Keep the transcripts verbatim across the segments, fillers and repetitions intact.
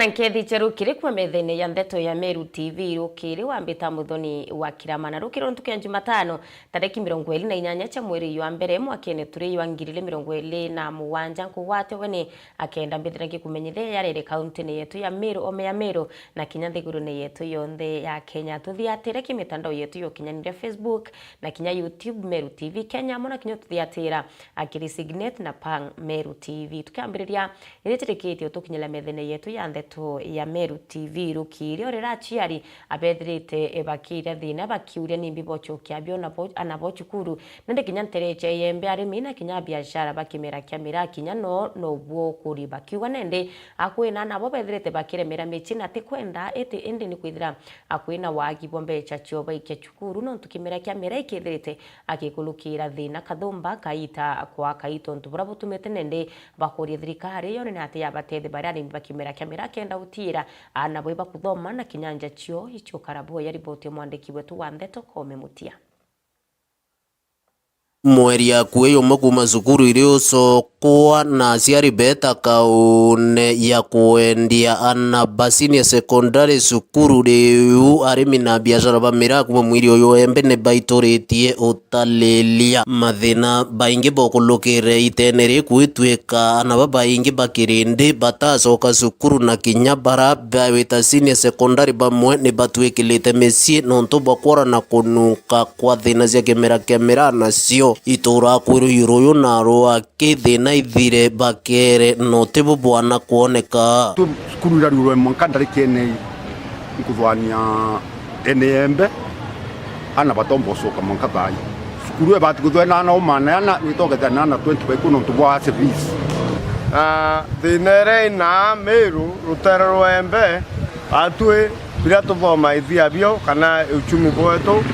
Na nkethi cia rukiri kuma methene ya ndeto ya Meru T V rukiri wambita Muthoni wa Kirama, na rukiri ntuku ya Jumatano, tariki mirongo iri na inyanya cia mweri jwa mbere mwakene turi jwa ngiri ili mirongo iri na mugwanja, nkugwate we ni akenda mbithira ngikumenyithia yarere kauntine yetu ya Meru, ome ya Meru, na kinya nthigurune yetu yonthe ya Kenya. Tuthiatire ki mitandao yetu ya ukinyaniria, Facebook na kinya YouTube, Meru T V Kenya, amwe na kinya tuthiatira akiri Signet na Pang Meru T V. Tukiambiriria, ni ritirikitie utukinyira methene yetu ya ndeto ya Meru T V rukiri, o riria aciari abethirite bakiria thina bakiuria nimbi bocokia bio na bo, ana bo cukuru, nende kinya ntereche yembe arimi na kinya biashara ba kimera kia miraa kinya no, no buo kuri bakiuga nende akwina nabo bethirite bakiremera mici na ti kwenda iti indi ni kwithira akwina wagi bwa mbecha cio baikia cukuru, nontu kimera kia miraa ikithirite akikulukira thina kathumba kaita kwa kaita, untu buria butumite nende bakuria thirikari yone ni atia yabatethia baria arimi ba kimera kia miraa kenda gutiira ana bo ibakuthoma na kinya nja cio iciukara bwoya. Riboti ya mwandiki wetu wa ndeto Kome Mutia. Mweri akui umwe kuuma cukuru iri ucokwa na aciari beta kaune ya kwendia ana ba senior secondary cukuru, riu arimi na biashara ba miraa kuuma mwiri uyu embe ni baituritie utalilia. Mathina baingi bokulukire itene ri kwitwika ana babaingi ba kirindi batacoka cukuru na kinya bara bawita senior secondary bamwe ni batwikilite micii nontu bwa kwora na kunuka kwa thina cia kimera kia miraa nacio. Itura kwirwa iruyu na rwaki thina ithire bakere no tibu bwana kwoneka. Tu cukuru irariurwe mwanka ndarikene nkuthwania ene embe, ana batomba ucoka mwanka thaai. Cukuru ebati kuthwa ena ana uma na ana, witogete na ana twenty baiku nontu bwa service. Na thina iria ina Meru, rutere rwa embe, atwi biria tuthoma ithia bio kana uchumi bwetu,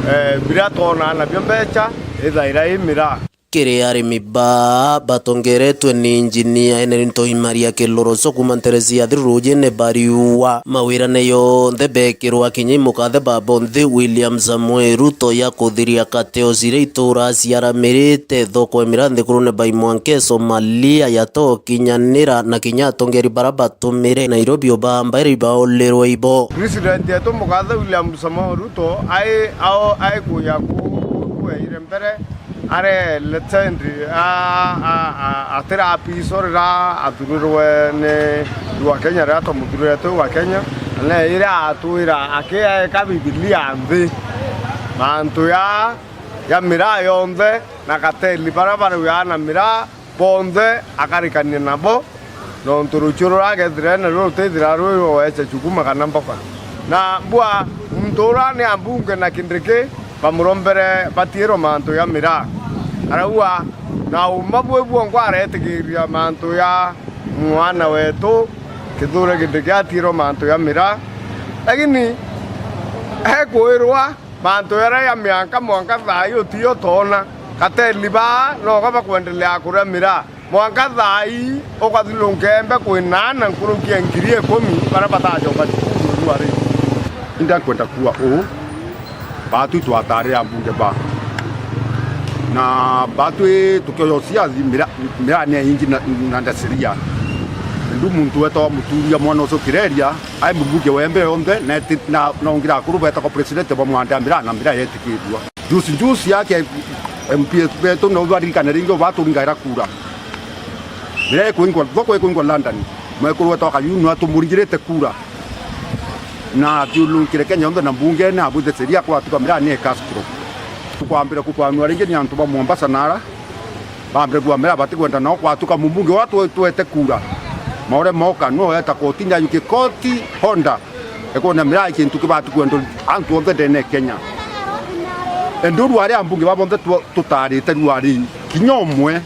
eh, biria twonaa nabio mbecha, ithaira i miraa. Kiri arimi baa batongeretwe ni injinia Henry Ntoimaria Kiloroso kuuma nteresi ya Thiru Rujine bariua mawirane yonthe bekirwa kinya imukathe babo nthi William Samoei Ruto ya kuthiria kateo ciria itura ciaramirite thoko imira nthikurune bai mwanke Somalia yatokinyanira na kinya atongeri bara batumire Nairobi ubamba iri baulirwe ibo. President yetu mukathe William Samoei Ruto ai, ao, ai kuya ku, ku, kueire mbere are legend, a, a, a, atira apiso rira athurirwe ni rwa Kenya, rira twamuthurire twi wa Kenya, na iria atwira akiaeka Bibilia nthi, mantu ya, ya miraa yonthe na kateli bara barugaa na miraa bonthe akarikania nabo. Nontu rucio ruria agethire naruo rutithira rwi rwa wecha chukuma kana mboka. Na mbua muntu uria ni ambunge na Kindiki bamurombere batiirwe mantu ya miraa. Arauga, na uma bwi bwongwa aretigiria mantu ya mwana wetu Kithure Kindiki atiirwe mantu ya miraa. Lakini ekwirwa mantu jaria ja mianka mwanka thaa ii utio toona. Kateli baa noga bakwendelea kuria miraa. Mwanka thaa ii ukathilunka embe kwina ana nkuruki ya ngiri ikumi baria batacoka cukuru riu ari. Inda nkwenda kuuga uu, baatwi twatarire ambunge ba, na baatwi tukioya uciathi mira-, mirani ya ingi na, na ndasiria. Ndu muntu wetagwa Muturia mwana ucio Kireria, ai mbunge wa embe yonthe, na eti-, na, na ungi akuru betagwa president bamwandea miraa na miraa yetikirua. Juzi juzi yake M P S betu no baririkane ringi ubatũringaira kura. Miraa ikwingwa, thoko ikwingwa London. Mwekuru wetwa Kayunu atumuringirite kura. Na athiururukire Kenya yonthe na mbungene abwite sheria kwatuka miraa ni Castro. Tukwambire kukwanua ringi ni antu ba Mombasa nara. Bambire kuuga miraa batikwenda nao kwatuka mumbunge wa twe-, twete kura. Maore moka no eta koti nja yuke koti honda. Ekwona miraa i kintu kibati kwendwa antu onthe ndene ya Kenya. Endu rwari ambunge baba onthe tu-, tutarite rwari kinya umwe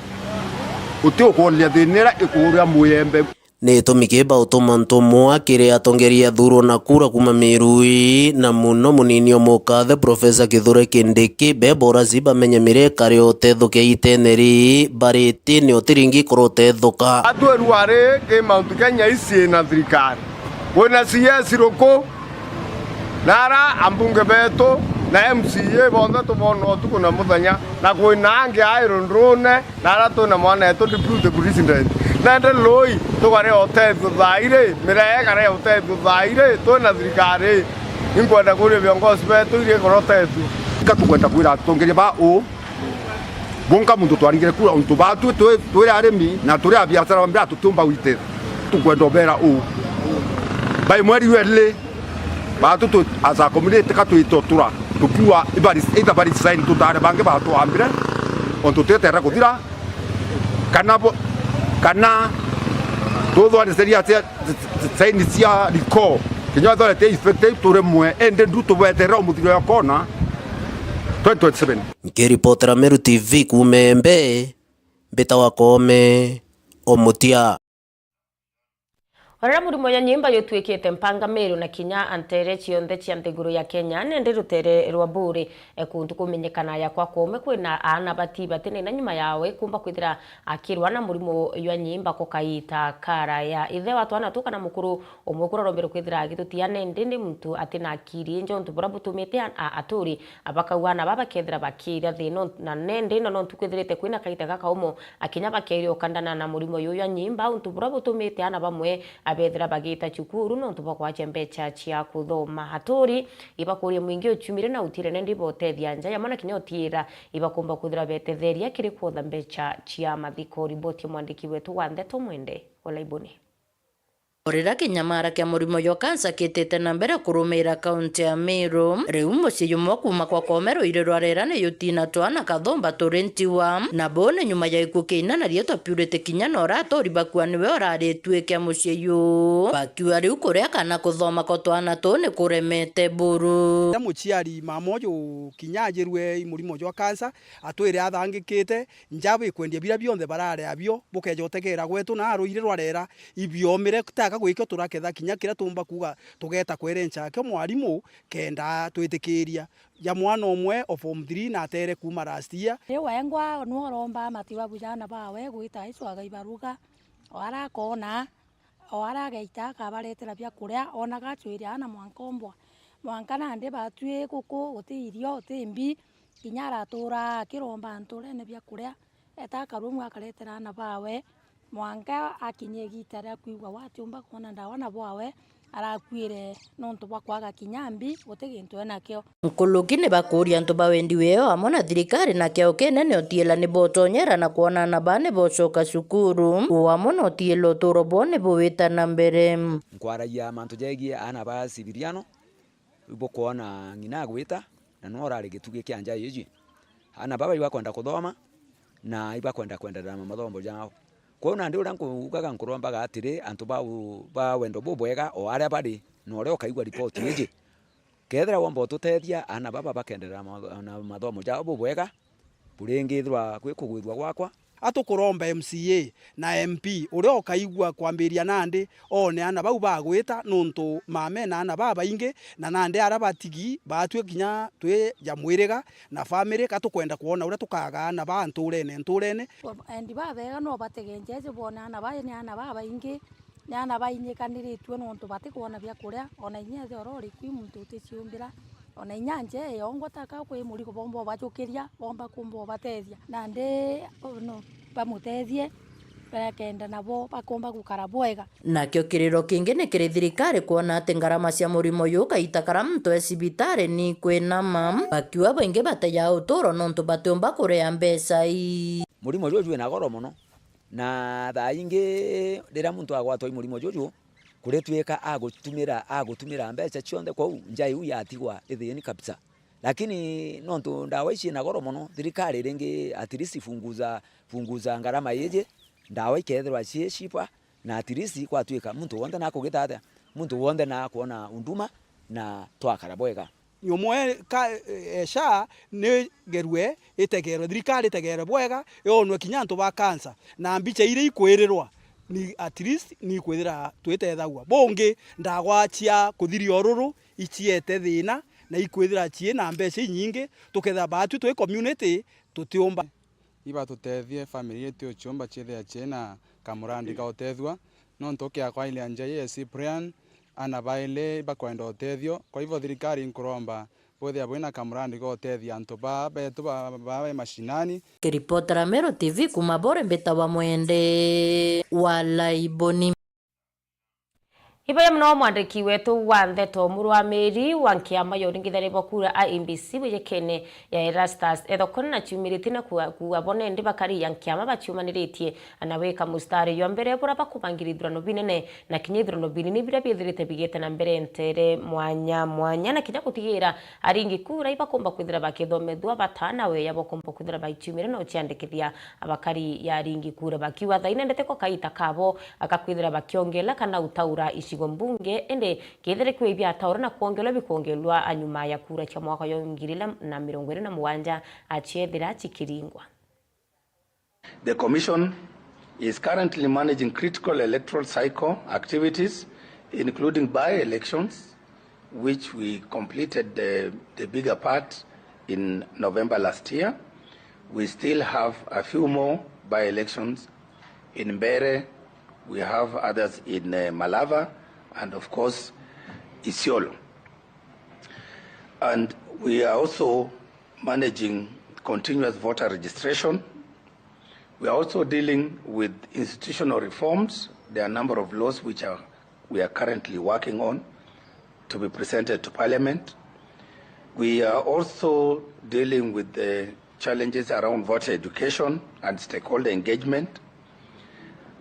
uti ukwoneria thina ira ikuuria muyembe. Ni gitumi ki bautuma ntumwa kiri atongeria athurwa na kura kuuma Miru ii, na muno munini o mukathe Profesa Kithure Kindiki, bebora ci bamenye miraa ikari utethukia itene ri bariti ni utiringi kura utethuka. Atwirwa ri ki Mount Kenya ici na thirikari. Kwina C S ruku, na ara ambunge betu na M C A bonthe tubona utuku na muthenya, na kwina angi ai rundurune, na ara twina mwana wetu deputy president. Nende Lui, tugare utethio thaa iri, Miraa igare utethio thaa iri, twina thirikari. Inkwenda kuria viongozi betu iria igare utethio. Ka tukwenda kwira atongeria ba uu, bunka muntu twaringire kura untu baatwi twi, twiri arimi na turi a biashara ba miraa tutiumba gwitethia. Tukwenda ubera uu. By mweri wa iri, baatwi twi, as a community ka twite utura tukiuga ibari, either bari sign tutare bangi baatwambire, untu twitera kuthira, kana bo, kana tuthwaniseria cia saini cia recall, kinya authority effective turemwe, indi ndu tubeterera umuthiro ya kona twenty twenty-seven. Nkiripotera Meru T V kuuma Embe, mbitawa Koome Omutia. Orera murimo ya nyimba yutwikite mpanga Meru na kinya antere cionthe cia nthiguru ya Kenya, nende rutere rwa Buri, e, kuntu kumenyekana ya kwa kuume kwina aana bati bati na nyuma yawe kumba kwithira akirwa na murimo ywa nyimba ko kaita karaya. Ithe wa twana tu kana mukuru umwe kuria urombere kwithira agitutia nende ni muntu ati na akiri injo untu buria butumite an-, a-, aturi abakauga aana baba bakethira bakiria thina na nende no nontu kwithirite kwina kaita gakaumo akinya bakeria ukandana na murimo yuyu anyimba untu buria butumite aana bamwe abethira bagita cukuru nontu bwa kwacha mbecha cia kuthoma. Aturi ibakuria mwingi uchumire na utire nende ibotethia nja yamwe na kinya utiira ibakumba kwithira betetheria kiri kwotha mbecha cia mathiko. Riboti ya mwandiki wetu wa ndeto Mwende Olaiboni. O riria kinyamara kia murimo jwa kansa kitite na mbere kurumiira kaunti ya Meru, riu mucii jumwe kuuma kwa Koome ruiri rwa Rera ni jutina twana kathumba turi ntiwa, na buu ni nyuma ya gikuu kia ina na rietwa Purity Kinya na uria aturi bakua niwe urari itui kia mucii juu. Bakiuga riu kuria kana kuthoma kwa twana tuu ni kuremete buru. Riria muciari mama uju kinya ajirue i murimo jwa kansa, atwire athangikite, nja bikwendia biria bionthe barari abio, bukeja utegeera gwetu na ruiri rwa Rera ibiomire, taka gwikio turaketha kinya kiria tuumba kuuga tugeeta kwerenca akio mwarimu kenda twitikiria. Ja mwana umwe o form three na atere kuuma last year. Riu wengwa niwe uromba matibabu ja aana bawe gwita icwaga ibaruga, o aria akoona, o aria ageita akabaretera biakuria, onaga acwire aana mwanka ombwa. Mwanka nandi batwi guku guti irio, guti mbi, kinya aratuura akiromba ntuurene biakuria. Eta akarumwa akaretera aana bawe, mwanka akinyia igiita ria kwigua we atiumba kwona ndawa na bwawe arakuire nontu bwa kwaga kinya mbi, guti gintu enakio. Nkuruki ni bakuuria antu ba wendi weo amwe na thirikari na kiao kinene utiila ni botonyera na kwona aana baa ni bocoka cukuru, uu amwe na utiila utuuro bwao ni buwita na mbere. Nkwaragia mantu jegie aana ba civiliano, ibukwona ng'ina agwita, na niwe urari gitugi kia nja iji. Aana baba ibakwenda kuthoma, na ibakwenda kwenderera na mathomo jao. Kwou nandi uria nkuugaga nkurombaga atiri, antu ba u-, ba wendo bubwega o aria bari, na uria ukaigua ripoti iji, kethira womba ututethia, aana baba bakenderera na ma-, na mathomo jao bubwega, buringithirwa kwi kugwithua gwakwa. Atukuromba M C A na M P uria ukaigua kwambiria nandi oone aana bau bagwita, nontu mama ena aana babaingi, na nandi aria batigi batwi kinya twi ja mwiriga na family, ka tukwenda kwona uria tukaga aana baa ntuurene ntuurene. Endi babega no bategenjeje boone aana baa ni aana babaingi, ni aana bainyikaniritue nontu batikwona bia kuria, ona inya ethira uri kwi muntu uticiumbira, ona inya nje yongwa taka kwi murigo bomba ubajukiria, bomba kumba ubatethia. Nandi no bamutethie, bakenda nabo bakumba gukara bwega. Nakio kiriro kingi ni kiri thirikari kwona ati ngarama cia murimo juu kaita karia muntu e cibitari ni ikwinama, bakiuga baingi batejaga utuuro nontu batiumba kuria mbeca ii. Murimo juu jwina goro mono, na thaa ingi riria muntu agwatwa i murimo juju, kuritwika agutumira, agutumira mbeca cionthe, kwou nja iu yatigwa ithiini kabisa. Lakini nontu ndawa ici ina goro mono, thirikari ringi at least punguza, punguza ngarama iji, ndawa ikethirwa cii cheaper, na at least kwatwika muntu wonthe nakugita atia, muntu wonthe nakwona unduma na twakara bwega. Nyomwe ka, eh, SHA ni gerwe itegerwe, thirikari itegere bwega, yonwe kinya antu ba cancer, na mbicha iria ikwirirwa ni at least ni ikwithira twitethagua. Bungi, ndawa cia kuthiria ururu iciete thina na ikwithira cii na mbeca inyingi, tukethira baatwi twi community tutiumba. Ibatutethie family yetu uciumba ciithia ciina kamurandi ga utethua, nontu ukiakwa ile anja ye Cyprian, aana baili ibakwenda utethio. Kwa hivyo thirikari nkuromba Bwithia bwina kamurandi ga utethia antu ba betu ba, ba, ba mashinani. Kiripotera Meru T V kuma Bore, mbitawa Mwende wa Laiboni. Ibaye mono mwandiki wetu wa ndeto, muru wa miri wa nkiama ya uringithania bwa kura I E B C bwijikene ya Erastus Ethokone na ciumiritie na kuuga, kuuga bo nendi bakari ya nkiama baciumaniritie na wika mustari jwa mbere buria bakubangire ithurano binene na kinya ithurano binini biria biithirite bigite na mbere ntere mwanya mwanya, na kinya gutigira aringi kura ibakomba kwithira bakithomethua bata na weya bokomba kwithira baiciumire na uciandikithia abakari ya aringi kura, bakiuga thaina ndete ko kaita kabo ga kwithira bakiongela kana utaura icigo mbunge, indi kethire kwi biataura na kwongelwa bikwongelwa nyuma ya kura cia mwaka jwa ngiri igiri na mirongo iri na mugwanja aciethira cikiringwa. The Commission is currently managing critical electoral cycle activities, including by-elections, which we completed the, the bigger part in November last year. We still have a few more by-elections in Mbeere. We have others in, uh, Malava and, of course, Isiolo. And we are also managing continuous voter registration. We are also dealing with institutional reforms. There are a number of laws which are, we are currently working on to be presented to Parliament. We are also dealing with the challenges around voter education and stakeholder engagement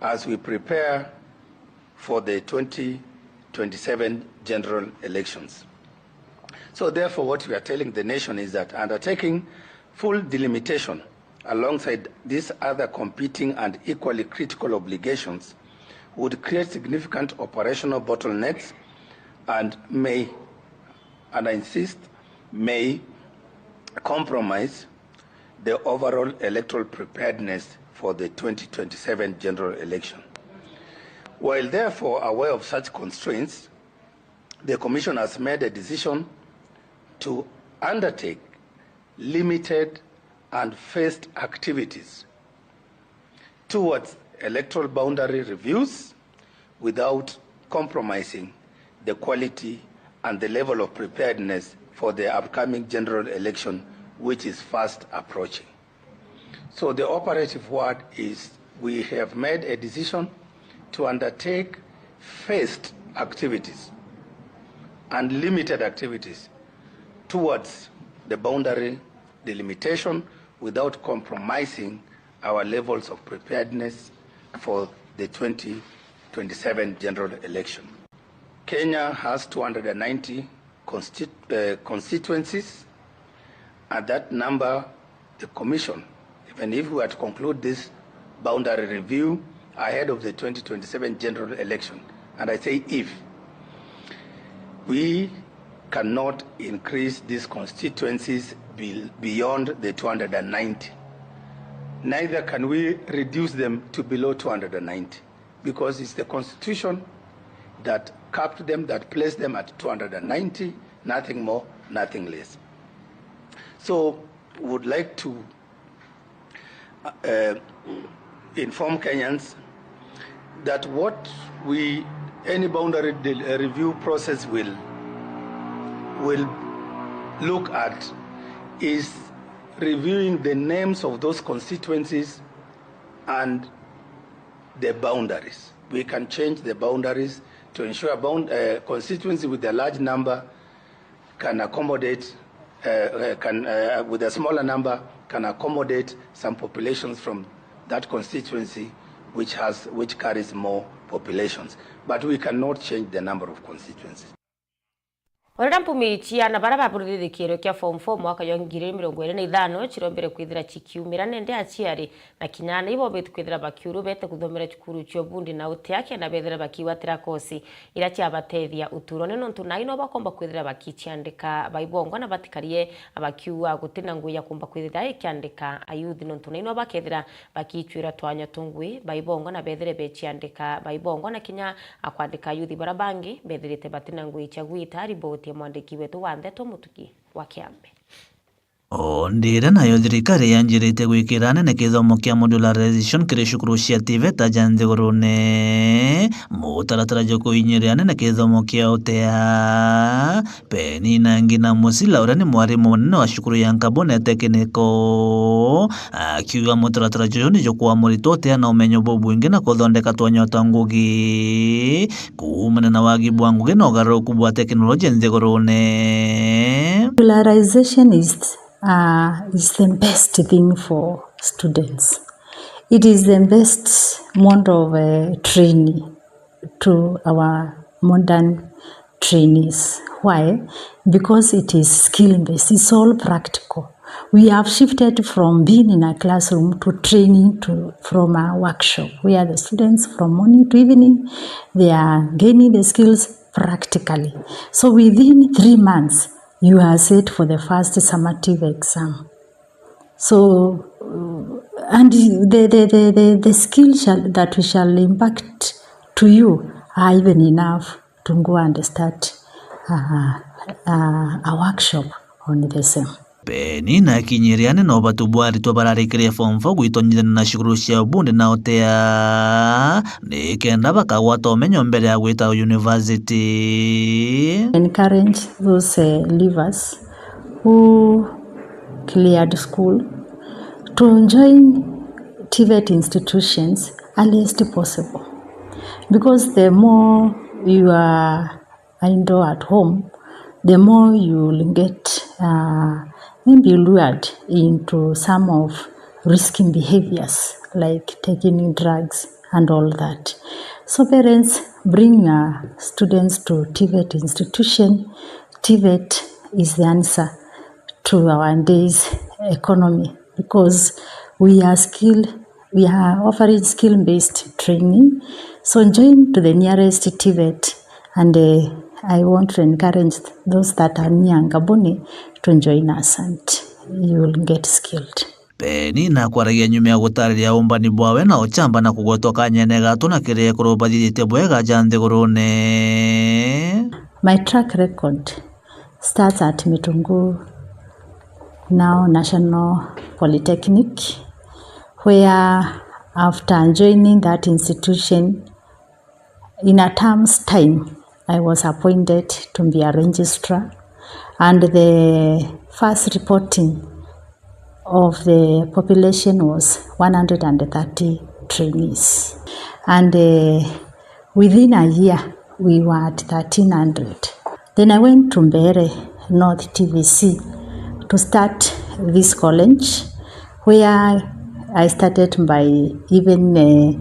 as we prepare for the twenty twenty-seven general elections. So therefore, what we are telling the nation is that undertaking full delimitation alongside these other competing and equally critical obligations would create significant operational bottlenecks and may, and I insist, may compromise the overall electoral preparedness for the twenty twenty-seven general election. While therefore aware of such constraints, the Commission has made a decision to undertake limited and phased activities towards electoral boundary reviews without compromising the quality and the level of preparedness for the upcoming general election, which is fast approaching. So the operative word is we have made a decision to undertake phased activities and limited activities towards the boundary delimitation without compromising our levels of preparedness for the twenty twenty-seven general election. Kenya has two hundred and ninety consti-, uh, constituencies, and that number, the Commission, even if we were to conclude this boundary review ahead of the twenty twenty-seven general election, and I say if, we cannot increase these constituencies be-, beyond the two hundred and ninety. Neither can we reduce them to below two hundred and ninety, because it's the Constitution that capped them, that placed them at two hundred and ninety, nothing more, nothing less. So, we would like to uh, inform Kenyans that what we, any boundary de-, uh, review process will, will look at is reviewing the names of those constituencies and the boundaries. We can change the boundaries to ensure bound-, uh, constituency with a large number can accommodate, uh, uh, can, uh, with a smaller number, can accommodate some populations from that constituency which has, which carries more populations. But we cannot change the number of constituencies. Orera mpumi ciana bara baburithirie kiero kia form four mwaka jwa ngiri mirongo iri na ithano cirombere kwithira cikiumira nende aciari na kinya ana ibo beti kwithira bakiuru bete kuthomera cukuru cia ubundi na utia kenda bethira bakigwatira kosi iria ciabatethia uturone, nontu nai no bakomba kwithira bakiciandika baibongwa na batikarie bakiuga gutina ngui ya kumba kwithira ikiandika ayuthi, nontu nai no bakethira bakicwira twanya tungui baibongwa na bethire beciandika baibongwa na kinya akwandika ayuthi bara bangi bethirite batina ngui cia gwita. Riboti ya mwandiki wetu wa ndeto Mutugi wa Kiambe. O ndire nayo thirikari yanjirite gwikira anene kithomo kia modularization kiri cukuru cia TVETA ja nthigurune, mutaratara jwa kuinyiria anene kithomo kia utea. Penina Ngina Musila, uria ni mwarimu munene wa cukuru ya Nkabone Technical, akiuga mutaratara juju ni jukwa muritwa utea na umenyo bubwingi na kuthondeka twanya twa ngugi kuumana na wagi bwa ngugi na ugaruruku bwa teknoloji nthigurune. Modularization is, uh, is the best thing for students. It is the best mode of, uh, training to our modern trainees. Why? Because it is skill based, it's all practical. We have shifted from being in a classroom to training to, from a workshop where the students from morning to evening, they are gaining the skills practically. So within three months, you are set for the first summative exam. So, uh, and the, the, the, the, the skill shall, that we shall impact to you are even enough to go and start, uh, uh, a workshop on the same. Penina akinyiria anene na ubatu bwa aritwa bararikirie form four gwitonyithania na cukuru cia ubundi na utea, nikenda bakagwata umenyo mbere ya gwita university. Encourage those, uh, leavers who cleared school to join TVET institutions earliest possible, because the more you are idle at home, the more you will get, uh, maybe lured into some of risky behaviors like taking drugs and all that. So parents, bring your students to TVET institution. TVET is the answer to our days economy, because we are skill, we are offering skill-based training. So join to the nearest TVET, and, uh, I want to encourage those that are near Ngaboni to join us, and you will get skilled. Penina akwaragia nyuma ya gutariria umbani bwawe na uchamba na kugwetwa kanyene gatu na kiri ekuru bathithite bwega ja nthigurune. My track record starts at Mitungu, now National Polytechnic, where after joining that institution, in a term's time, I was appointed to be a registrar, and the first reporting of the population was one hundred and thirty trainees. And, uh, within a year, we were at thirteen hundred. Then I went to Mbeere North TVC to start this college, where I started by even, uh,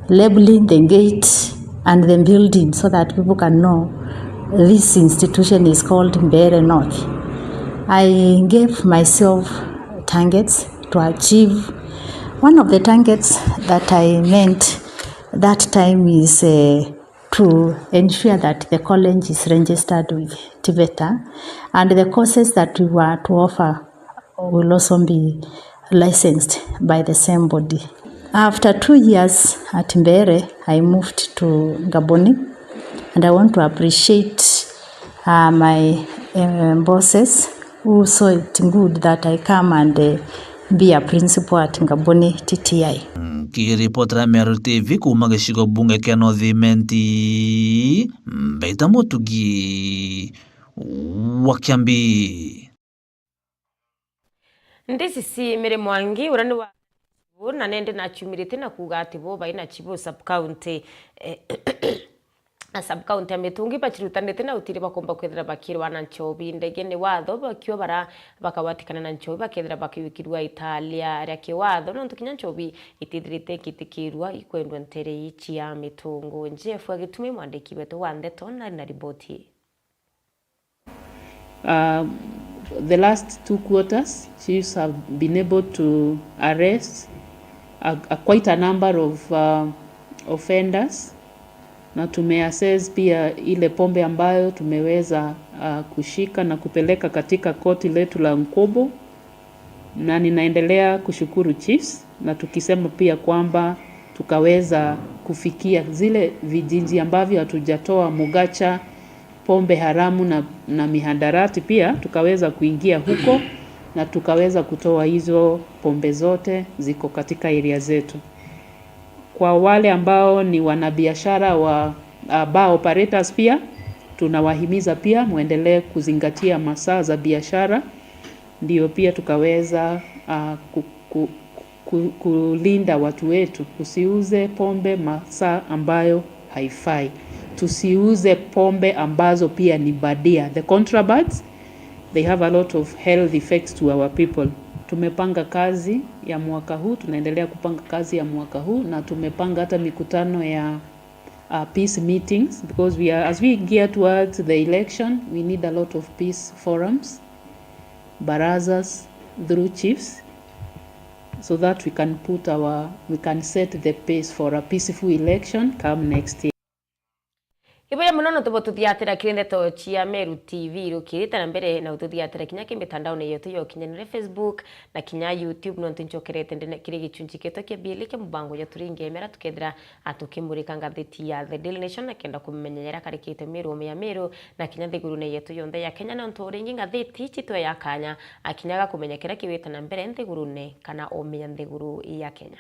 labeling the gate and the building so that people can know this institution is called Mbeere North. I gave myself targets to achieve. One of the targets that I meant that time is, uh, to ensure that the college is registered with TVETA, and the courses that we were to offer will also be licensed by the same body. After two years at Mbeere, I moved to Ngaboni, and I want to appreciate, uh, my, uh, bosses who saw it good that I come and, uh, be a principal at Ngaboni T T I. Nkiripotera Meru TV kuuma gicigo bunge kia North Imenti, Mbaita Mutugi wa Kiambi. Ndicici Mary Mwangi, uria ni wa Chibu, na nende naciumirite na kuuga ati bo bai na Chibu sub county, eh, na sub county ya Mitungi bacirutanite na utiri bakomba kwithira bakirwa na nchobi ndegene watho, bakio bara bakagwatikana na nchobi bakethira bakiwikirua italia ria kiwatho, nontu kinya nchobi itithirite ikitikirua ikwendwa ntere ii cia Mitungu. Jeff Agitumi, mwandiki wetu wa ndeto, nari na riboti ii. Uh, the last two quarters, chiefs have been able to arrest a, a quite a number of, uh, offenders, na tumeassess pia ile pombe ambayo tumeweza, uh, kushika na kupeleka katika koti letu la Nkobo, na ninaendelea kushukuru chiefs, na tukisema pia kwamba tukaweza kufikia zile vijiji ambavyo hatujatoa mugacha, pombe haramu na, na mihadarati pia tukaweza kuingia huko, na tukaweza kutoa hizo pombe zote ziko katika area zetu. Kwa wale ambao ni wanabiashara wa, uh, bar operators pia, tunawahimiza pia muendelee kuzingatia masaa za biashara, ndio pia tukaweza, uh, ku-, ku-, ku-, kulinda watu wetu. Usiuze pombe masaa ambayo haifai. Tusiuze pombe ambazo pia ni badia. The contrabands, they have a lot of health effects to our people. Tumepanga kazi ya mwaka huu, tunaendelea kupanga kazi ya mwaka huu, na tumepanga hata mikutano ya, uh, peace meetings, because we are, as we gear towards the election, we need a lot of peace forums, barazas through chiefs, so that we can put our, we can set the pace for a peaceful election come next year. Ibuya mono no tubo tuthiatira kiri ndeto cia Meru T V irukirite na mbere na ututhiatira kinya ki mitandaone yetu ya ukinyanire, Facebook na kinya YouTube, nontu ncokerete ndene kiri gichunchi kietu kia bieli kia mubango ya Turinge Mera, tukethira atukimurika ngathiti ya The Daily Nation na kenda kumenya yara karikite Meru, ome ya Meru na kinya nthigurune yetu yonthe ya Kenya, nontu uringi ngathiti ici twe ya kanya akinya ga kumenya kira kiwite na mbere nthigurune kana ome ya nthiguru ya Kenya.